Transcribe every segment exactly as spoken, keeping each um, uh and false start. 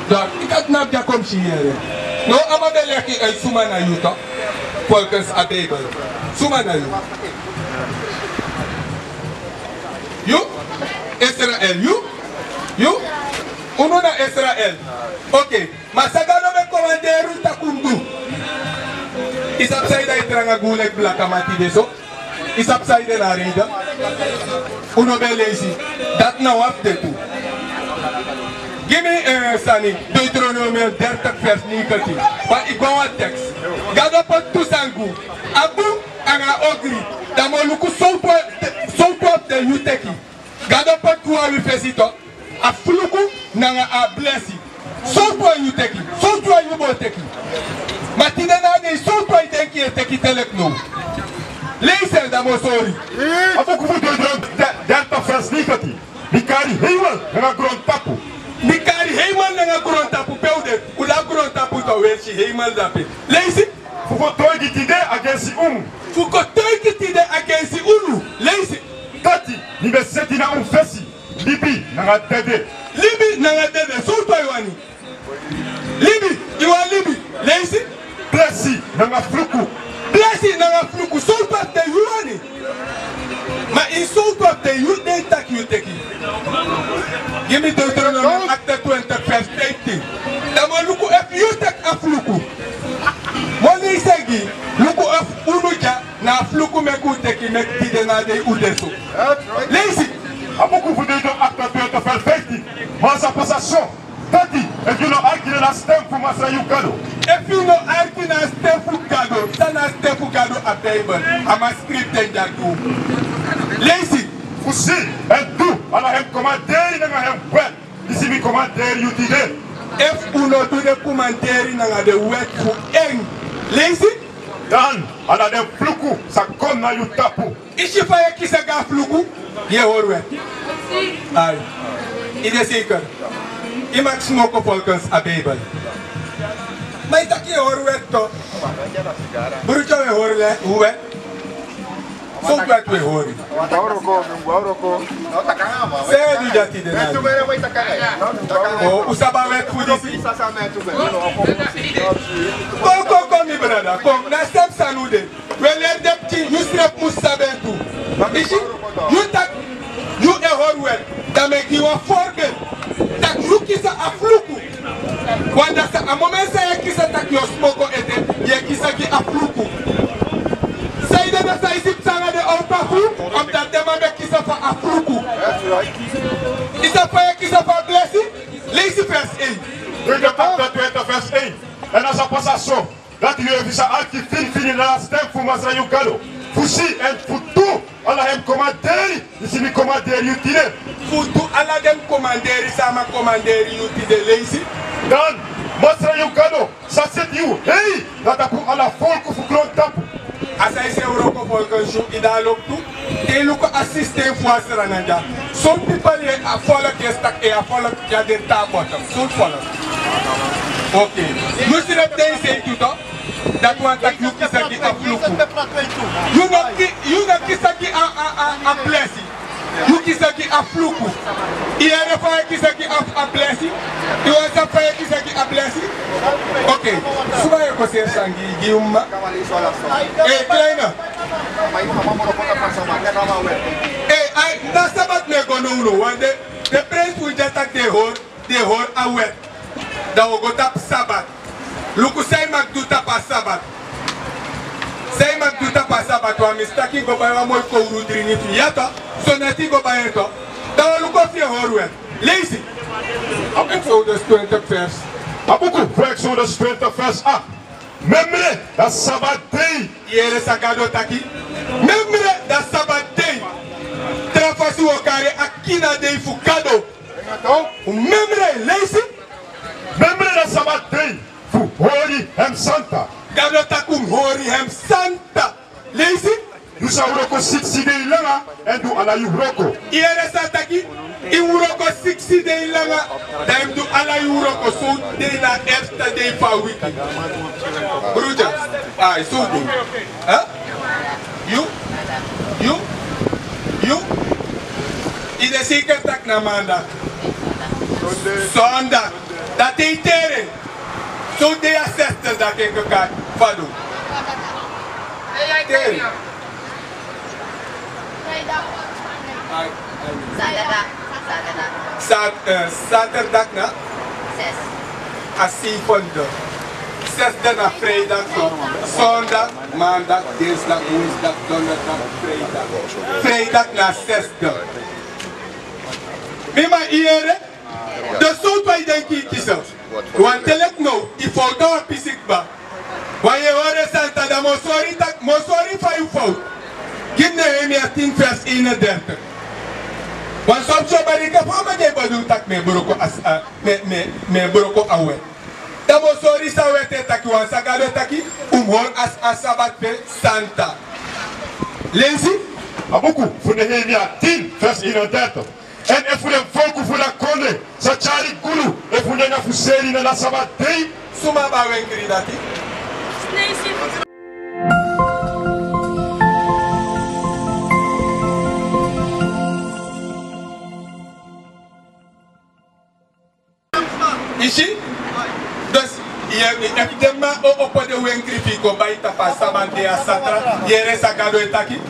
Donc, yu kan tnapu dya kon mi si yu yere. No, a man ben leki, eh, suma na yu toch? Volgens a Bijbel. Suma na yu? Yu? Israel, yu? Yu? Unu na Israel. Oké. Ma san Gado ben komanderi un taki un du. Yu sabi san yu de e tranga gi un leki blakaman tide so? Yu sabi san ede na a reide? Un no ben leisi. Dati na wan fu den tu. Gi mi, eh, sani, Deuteronomium dertig vers negentien. Ma yu go na wan tekst. Gado poti tu sani gi un. A bun anga a ogri. Dan mi o luku sowtu wan, sowtu wan fu den yu teki. Gado poti tu a wi fesi toch. A fluku nanga a blesi. Sowtu wan yu teki, sowtu wan yu bo teki. Ma tide na a dei sowtu wan yu denki yu e teki te leki now. Leisi en dan mi o sori. A buku fu Deuteronomium dertig vers negentien. Mi kari heimel nanga grontapu. Mi kari heimel nanga grontapu, pe un de, un de a grontapu toch, un e si heimel dape. Leisi. Fu kotoigi tide agensi unu. Fu kotoigi tide agensi unu. Leisi. Dati mi ben seti na un fesi libi nanga dede. Libi nanga dede, sowtu wan yu wani? Libi, yu wani libi. Leisi. Blesi nanga fluku. Blesi nanga fluku, sowtu wan fu den yu wani? Ma ini sowtu wan fu den yu den taki yu teki? Gi mi Deuteronomium achtentwintig vers vijftien. Dan mi o luku efu yu teki a fluku. Mi o leisi en gi, luku efu unu dya na a fluku meki un teki, meki tide na a dei un de so. Leisi. A buku fu Deuteronomium achtentwintig vers vijftien. Ma a sa pasa so, dati, efu yu no arki na a sten fu Masra yu Gado. Efu yu no arki na a sten fu Gado, san na a sten fu Gado? A Bijbel. A man skrifi en dya tu. Leisi. Fu si èn du ala en komanderi nanga en wet disi mi komanderi yu tide. Efu un no du den komanderi nanga den wet fu en. Leisi. Dan ala den fluku sa kon na yu tapu. I si fa yu e kisi gi a fluku? Yu e hori wet? Ai. I de zeker? I mag smoko volgens a Bijbel. Ma i taki yu e hori wet toch? Broertje, wi e hori le-, wet? Sowtu wet wi e hori? San yu e du dya tide na? O, un sabi a wet fu disi? Kon, kon, kon, mi brada, kon. Na srefi sani un de. Wi e leri den pikin, yu srefi mus sabi en tu. I si, yu taki yu e hori wet, dan mi e gi wan voorbeeld. Taki yu kisi a fluku. Want dati sa, a moment san yu e kisi taki yu o smoko ete, yu e kisi gi a fluku. San ede na san i si psa nanga den owpa fu, omdat den man ben kisi fu a fluku. I sabi fa yu e kisi fu a blesi? Leisi vers één. Deuteronomium achtentwintig vers één. Èn a sa pasa so, dati yu efu sa arki finifini na a sten fu Masra yu Gado, fu si èn fu du ala en komanderi disi mi komanderi yu tide. Fu du ala den komanderi san a man komanderi yu tide. Leisi. Dan Masra yu Gado sa seti yu hei na tapu ala folku fu grontapu. A san i si en wroko, folku, i de a loktu. Te i luku a sistem fu a srana dya. Son pipel, a folku e taki, a folku dya de taboto. Son folku. Oké. Yu srefi de i sei tu toch. Dati wani taki yu kisi gi a fluku. Yu no ki-, yu no kisi gi a, a, a, a blesi. Yu kisi gi a fluku. I yere fa yu kisi gi a, a blesi? I wani sabi fa yu kisi gi a blesi? Oké. Suma yu e konseri sani gi, gi yu mma? Eh, kleine. Eh, ai, na sabat mi e go now, no, want den, den prinsi fu dya taki den e hori, den e hori a wet. Dan wi o go tapu sabat. Luku san i mag du tapu a sabat. San i mag du tapu a sabat, wan mi si taki i go bai wan moi kowru dringi fu yu, ya toch? So neti i go bai en toch. Dan wi o luku efu yu e hori wet. Leisi. A buku fu Exodus twenti vers. A buku fu Exodus twenti vers aiti. Memre da sabat dei. Yere san Gado taki. Memre da sabat dei. Tra fasi wi o kari a kina dei fu Gado. Memre, leisi. Memre da sabat dei fu hori en santa. Gado taki un hori en santa. Leisi. Yu sa wroko siksi dei langa èn du ala yu wroko. Yere san a taki, i wroko siksi dei langa, dan i mus du ala yu wroko. So dei na eerste dei fu a wiki. Broeder, ai, so du. Hè? Yu, yu, yu. I de zeker taki na maandag. Zondag. Dati e tere. So de a sesde dati e kaka fadon. Tere. Ai, ai. Zaterdag. Zaterdag. Sat-, eh, zaterdag na? Zes. A zevende. Zesde na vrijdag, zo. Zondag, maandag, dinsdag, woensdag, donderdag, vrijdag. Vrijdag na zesde. Mi man yere. Dus so tu a denki kisi. Wan teleki now, i fowtu a wan pisi kba. Wan yu e hori Santa, dan mi o sori tak-, mi o sori fa yu fowtu. Gi mi Nehemia tin vers eenendertig. Wan so so bari ka fa mi e bedoel tak' mi e broko a s-, a, mi e, mi e, mi e broko a wet. Dan mi o sori san wet e taki, wan san Gado e taki, un mus hori a, a sabat fu en santa. Leisi. A buku fu Nehemia tin vers eenendertig. Èn efu den folku fu a kondre sa tyari guru, efu den na fu seri na a sabat dei. Suma abi a wenkri dati? I si? Dus, ye, efu den man o opo den wenkri fu kon bai tapu a sabat dei, a satra, yere san Gado e taki.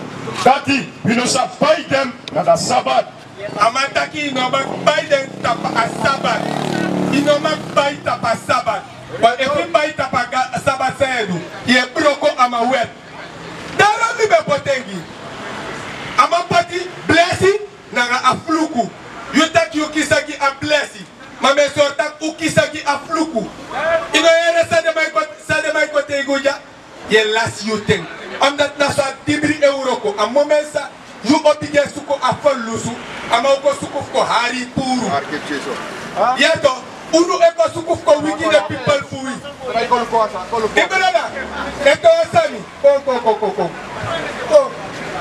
Dati, wi no sa bai den na a sabat. A man taki i no mag bai den tapu a sabat. I no mag bai tapu a sabat. Want efu i bai tapu a ga-, sabat, san yu e du? Yu e broko a man wet. Daarom mi ben poti en gi. A man poti blesi nanga a fluku. Yu taki yu kisi gi a blesi. Ma mi e sori tak' un kisi gi a fluku. I no yere san den man e kon, san den man e kon taigi un dya? Yu e lasi yu ten. Omdat na so a dibri e wroko. A moment san yu o bigin e suku a ferlusu, a man o kon suku fu kon hari yu puru. Yu e to, unu e kon suku fu kon wiki den pipel fu wi. Mi brada, e to sani. Kon, kon, kon, kon, kon. Kon.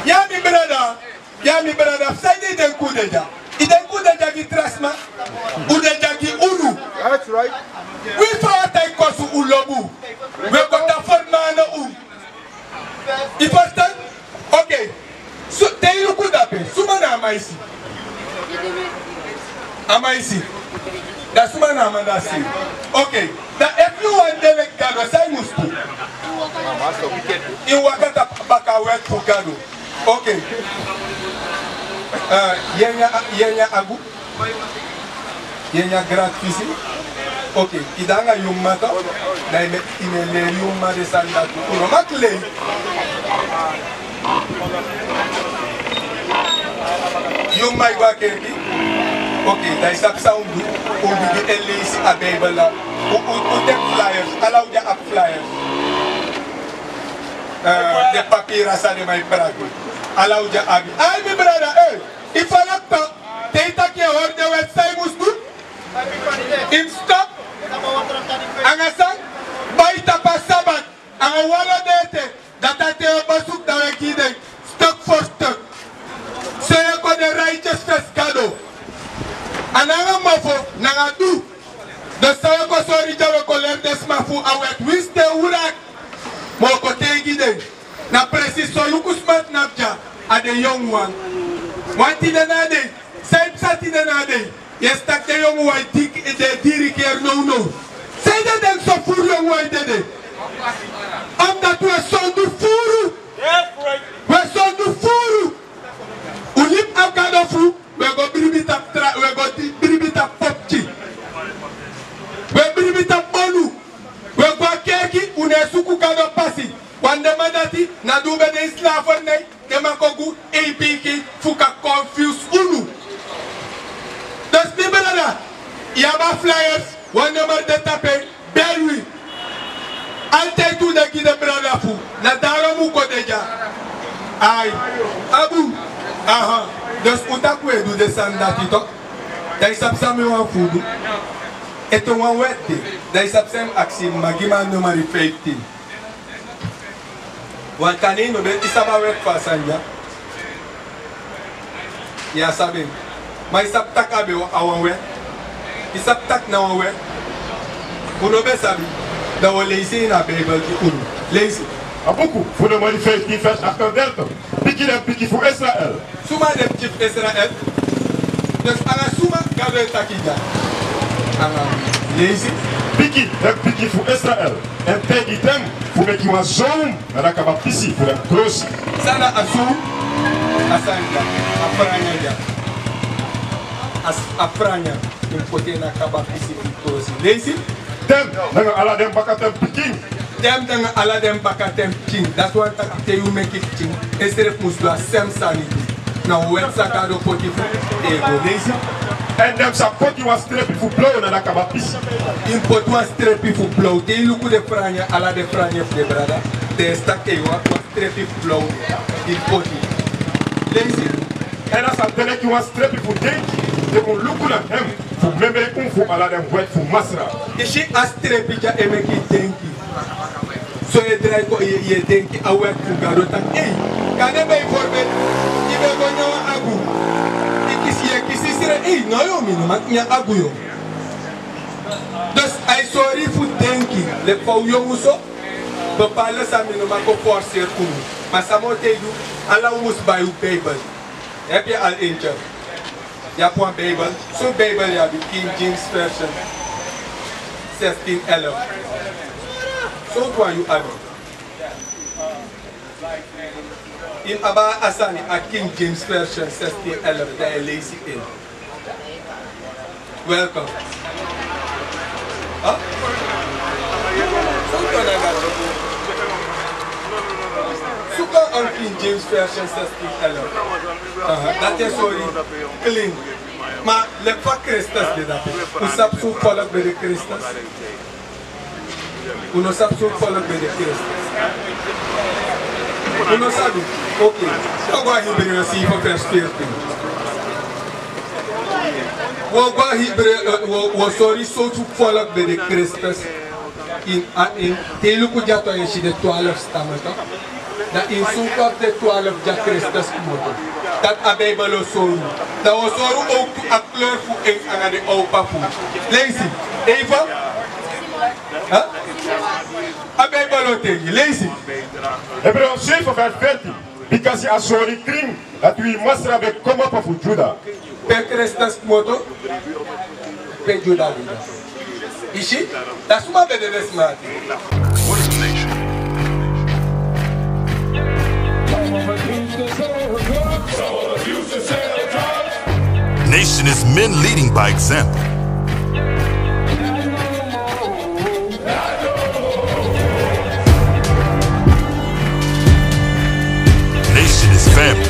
Ya, mi brada. Ya, mi brada, fu san i de, i denki un de dya? I denki un de dya gi tra sma? Un de dya gi unu. That's right. Wi fa a tan e kosi un lobi un. Wi e kon tan fermana un. I ferstan? Oké. So, te i luku dape, suma na a man disi? A man disi. Dan suma na a man dati? Oké. Dan efu yu wani de leki Gado, san i mus du? I waka tapu baka wet fu Gado. Oké. Eh, yu e nyan, yu e nyan agu? Yu e nyan grati fisi? Oké. I de nanga yu mma tu. Dan i mu e, i mu e leri yu mma den sani dati. Un no mag lei. Yu mma e go a kerki? Oké. Dan i sabi san un du? Un bigin e leisi a Bijbel. Un, un, un teki flyers. Ala un dya abi flyers. Eh, den papira san den man e prati. Ala un dya abi. Ai, mi brada, eh, i fala kto, te i taki yu e hori den wet, san i mus du? I mus stop. Anga san? Bai tapu a sabat. Anga wan lo den ete, dati a ten yu o basuku, dan wi e gi den. Stuk for stuk. So yu e kon de righteous fesi Gado. A nanga mofo, nanga du. Dus san wi e kon sori dya, wi e kon leri den sma fu a wet. Winsi den wraki, ma wi o kon taigi den. Na precies so, luku sma tnapu dya, a den yongu wan. Wan tide na a dei, san e psa tide na a dei? Yu e si tak' den yongu wan e di-, den e diri keri nownow. Sanede den so furu yongu wan e dede? Omdat wi e sondu furu. Wi e sondu furu. Un libi a Gado fu wi e go bribi tapu tra-, wi e go di-, bribi tapu popki. Wi e bribi tapu bonu. Wi e go a kerki, un no e suku Gado pasi. Wan den man dati, na di un ben de ini slavernij, den man kon gi un A P K fu kan confuse unu. Dus mi brada, yu abi a flyers, wan nummer de tapu en, bel wi. Altijd un de gi den brada fu un, na daarom un kon de dya. Ai, abu. Aha. Dus un taki un e du den sani dati toch. Dan i sabi san mi wani fu un du. Ete wan wet de. Dan i sabi san mi aksi, mi man gi mi a nummer fifteen. Wan kande i no ben, i sabi a wet fu a sani dya? Yu á sabi en. Ma i sabi tak' a ben a wan wet? I sabi tak' na wan wet? Un no ben sabi? Dan wi o leisi en ini a Bijbel gi unu. Leisi. A buku fu Numeri fifteen vers achtendertig. Piki den piki fu Israel. Suma den piki fu Israel? Dus anga suma Gado e taki dya? Anga Leisi. Piki den pikin fu Israel, èn taigi den fu meki wan zoom na a kaba pisi fu den krosi. San na a zoom? A sani dya, a franya dya. A s-, a franya, yu poti en na a kaba pisi fu krosi. Leisi. Den nanga ala den bakaten pikin. Den nanga ala den bakaten pikin. Dati wani taki te yu meki pikin, ensrefi mus du a sem sani tu. Na wan wèt san Gado poti fu yu go leisi. Èn den sa poti wan strepi fu blow na a kaba pisi. Yu poti wan strepi fu blow. Te yu luku den franya, ala den franya fu den brada, den e stak, wan, wan strepi fu blow yu poti. Leisi. Èn a sa de leki wan strepi fu denki, den mus luku na en fu memre unu fu ala den wèt fu Masra. Yu si a strepi dya e meki denki. So yu e drai kon, yu e, yu e denki a wèt fu Gado taki, ei, kande bijvoorbeeld yu ben go nyan wan agu, yu kisi, yu e kisi sre, ei, no, yu, mi no man nyan agu, yu. Dus a e sori yu fu denki, leki fa un yongu so, bepaalde sani mi no man kon forceer unu. Ma san mi o taigi yu, ala un mus bai un Bijbel. Abi yu al eentje? Yu abi wan Bijbel? Sortu Bijbel yu abi? King James Version zestien elf. Sortu wan yu abi? Yu abi a sani, a King James Version zestien elf, dan yu e leisi en. Welkom. Huh? Suka a King James Version zestien elf. Aha, dati e sori clean. Ma leki fa Kristus de dati. Un sabi sortu folku ben de Kristus? Un no sabi sortu folku ben de Kristus? Un no sabi? Oké. Wi o go na Hebreeën zeven vers veertien. Wi o go na Hebreeën, eh, wi o, wi o sori sortu folku ben de Kristus. Ini, a, ini, te yu luku dya tu, yu e si den twaalf stammen, toch? Dan ini sortu fu den twaalf dya Kristus komoto. Dati a Bijbel o sori unu. Dan wi o sori unu ook tu a kleur fu en anga den owkpa fu unu. Leisi. Even. Huh? A Bijbel o taigi yu. Leisi. Hebreeën zeven vers veertien. Bikasi a sori krin dati wi Masra ben komopo fu Juda. Pe Kristus komoto, pe Juda libi. Yu si, dati suma ben de den smati. What is a nation? Nation is men leading by example. Nation is family